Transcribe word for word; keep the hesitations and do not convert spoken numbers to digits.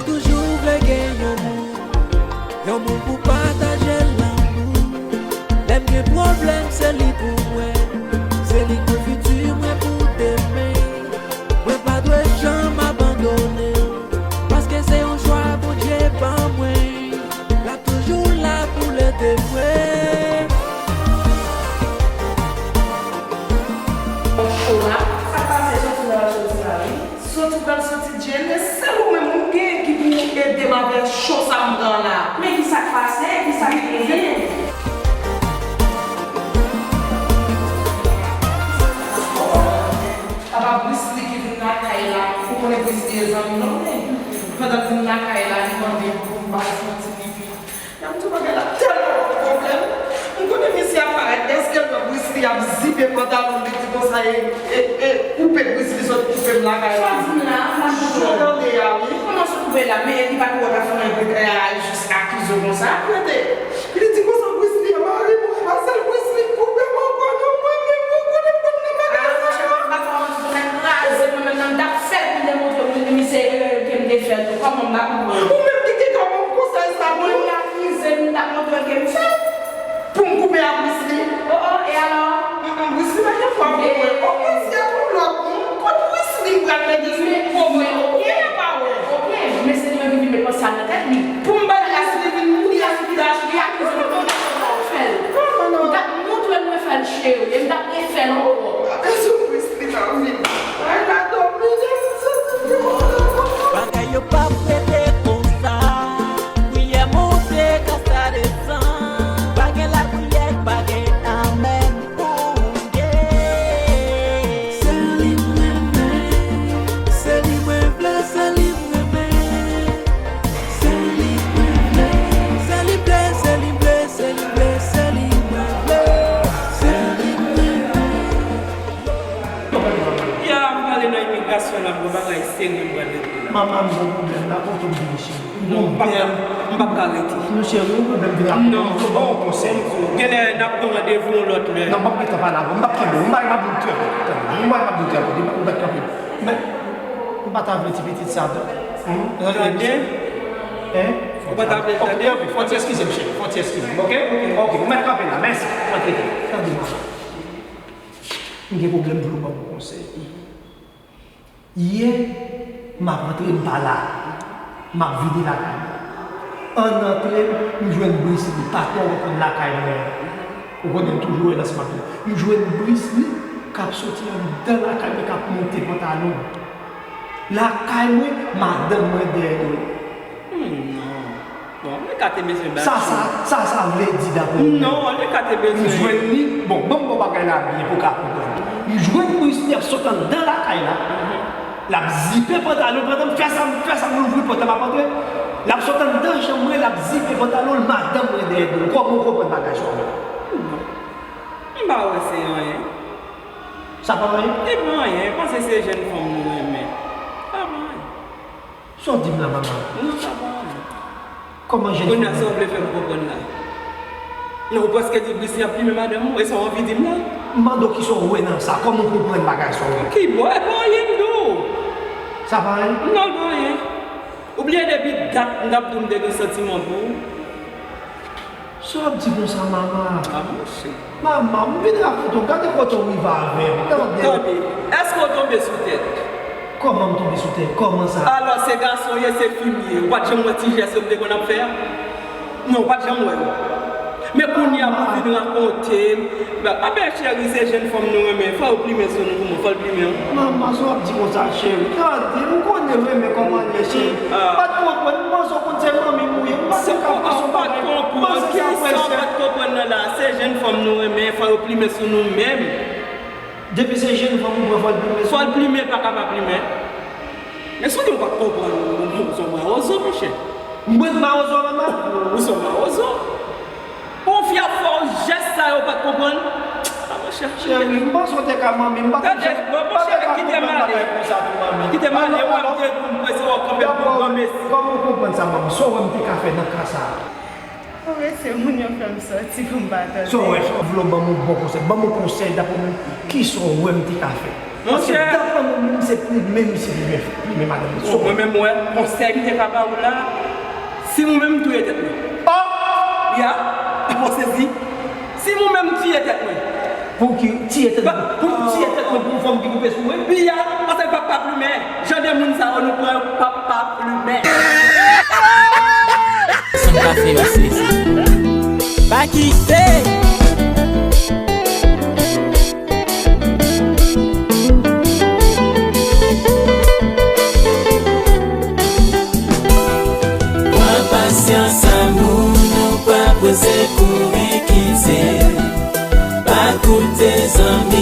Toujou vle gen yon moun, yon moun pou pataje lanmou. Lè m gen pwoblèm, se li pou mwen. Se li k wè fiti mwen pou demen. Mwen pa dwe janm abandone l, paske se yon chwa Bondye ban mwen. L ap toujou la pou l ede mwen. Bonjou, sa k pase? Soti nan soti la, wi. Soti pral soti Djene, sèl ou menm ou gen ki pou ede m avè cho sa m pran la. Men ki sa k pase? Ki sa k rive? Apa Brisly ki vin lakay la, ou konnen Brisly e zanmi non men. Pandan l vin lakay la, li mande m pou m ba l yon ti pipi. Nan m di w bagay la tèlman pwovoke m. M konnen misye ap parèt, èske l wè Brisly ap zipe pantalon l, li di konsa e, e, e koupe Brisly sot koupe m lakay la. Sa di m la, sa di m la. Tande a wi. Kòman sot koupe la? Men li pa t wè w t ap fè yon gwo kay a jis akize w konsa. Rete. Li di konsa Brisly a mari mwen, e pa sèl Brisly k koupe m ankò non, mwen menm mwen konnen m konn nan bagay sa yo. Kraze mwen menm nan m t ap fè l pou m te montre w misye erè ke m te fè l tou. Kòman m pa konprann? Ou menm ki te ka ban m konsèy sa, mwen. Ou t ap mize m, m t ap montre w ke m fè l. Pou m koupe ak Brisly. Oh, oh, e alò? Mm, mm, Brisly pa gen pwa pou mwen. Okontrè, pou lòt moun, kot Brisly m pral mete sou pwo mwen, oke? Ou pa wè. Oke, men se li menm ki vin met panse a nan tèt li. Pou m ba l Brisly vin mouri ak kidnapin. Li akize m konsa, ou fè l. Kòman non? M t ap montre l mwen fè l, cheri, e m t ap refè l ankò. Gade sou Brisly nan vi m. Ay, la domine, m santi m te kontan. Bagay yo p ap rete konsa. Priyè monte, kasa desann. Pa gen lapriyè, pa gen amèn pou m ye. Se li m renmen, se li mwen vle, se li m renmen. Se li mwen vle, se li vle, se li vle, se li vle, se li mwen vle, se li mwen vle. Ya, m prale nan imigrasyon la, m gon bagay serye m pral regle la. Manman, m gon pwoblèm la, kote m vini cheri? Non, m p ap ka, m p ap ka rete. Non, cheri, yon pwoblèm vini ap. Non, m ba w konsèy. Genlè n ap pran randevou yon lòt lè. Non, m p ap gentan pale avè w, m p ap kenbe w, m pa, m ap di w trè byen. Tande, m pa, m ap di w trè byen, m p ap, m p ap kenbe w. Men, ou pa ta vle ti pitit sa, non? Tande. Hein? Ou pa ta vle tande? Ok, ok, fò ti eskize m, cheri. Fò ti eskize m, ok? Ok, ou mèt kanpe la. Mèsi. Antre. Tande, manman. M gen pwoblèm pou yo ban m konsèy. Yè, m ap antre, m pa la. M ap vide lakay mwen. An antre, m jwenn Brisly pa twò konn lakay mwen an. Ou konnen m toujou wè nan smak la. M jwenn Brisly k ap soti anndan lakay mwen, k ap monte pantalon. Lakay mwen, madanm mwen dèyè do l. Hmm, non. Bon, li ka te bezwen bat. Sa, sa, sa, sa vle di dapre ou menm? Non, li ka te bezwen. M jwenn li, bon, ban m ba w bagay la byen pou w ka konprann. M jwenn Brisly ap sot anndan lakay la. L ap zipe pantalon pandan m fè sa, m fè sa, m louvri pòt la, m ap antre. L ap sot anndan chanm mwen, l ap zipe pantalon l, madanm mwen dèyè do l. Kòman w konprann bagay sa w wè? Non. M pa wè se anyen. Sa pa anyen? Li pa anyen, panse se jèn fanm nou renmen. Pa anyen. Sa w di m la, manman? Non, sa pa anyen. Kòman jèn fanm? Kounye a, sa w vle fè m konprann la? Non, ou prèske di Brisly ap plimen madanm ou, e sa w anvi di m la? M mande w kisa w wè nan sa, kòman w konprann bagay sa w wè? Ki bò? E pa anyen m di w. Sa pa anyen? Non, l pa anyen. Ou bliye depi dat m t ap di w m te gen santiman pou ou? Sa w ap di konsa, manman? A, monchè. Manman, m vin rakonte w, gade kote w rive avè m, tande. Tande, èske w tonbe sou tèt? Kòman m tonbe sou tèt? Kòman sa? Alò, se gason w ye, se fi m ye. Ou pa t janm wè ti jès yo m te konn ap fè a? Non, ou pa t janm wè yo. Men kounye a, pou w vin rakonte m, ba, a ben, cheri, se jèn fanm nou renmen, fò yo plimen sou nou pou mwen, fò l plimen w. Manman, sa w ap di konsa, cheri? Tande, m konnen w renmen kòman l ye, cheri. Ah. M pa t konprann, m panse w konn se manmi m ou ye. M pa t ka panse w bagay. Ou pa t konprann. Kisa w pa t konprann nan la? Se jèn fanm nou renmen, fò yo plimen sou nou menm. Depi se jèn fanm ou pran, fò l plimen sou. Fò l plimen, l pa ka pa plimen. Men si w di w pa t konprann, ou se yon mawozo, monchè. Mwen mawozo, manman? Ou se yon mawozo. Pou yon fi ap fè w jès sa yo, ou pa t konprann? A, monchè. Cheri, m panse w te ka manmi, m pa t konprann bagay konsa tou, manmi. Kite m ale, w ap di m prese w ap kanpe pou granmesi. Kòman w konprann sa, manmi? Sa w wè m te ka fè nan ka sa a? Ou wè se moun yo fè m sòti pou m pa tande. Sa w wè, sa w vle w ban m yon bon konsèy. Ban m yon konsèy dapre w menm, kisa w wè m te ka fè? Paske Monchè. Dapan mwen menm se plimen misye plimen plimen madanm li. Bon, mwen menm, mwen, konsèy m te ka ba ou la, si mwen menm m touye tèt mwen. Oh! Ya, ou sezi. Si mwen menm m touye tèt mwen. Pou ki tiye tèt mwen? Pou tiye tèt mwen pou yon fanm ki koupe sou mwen? Pi ya, paske papa plimen. Jan de moun sa yo nou pran papa plimen. Sa m ka fè yo se sa. Pa kite. Pran pasyans, amour, nou pa prese, kouri kite. Pa koute zanmi.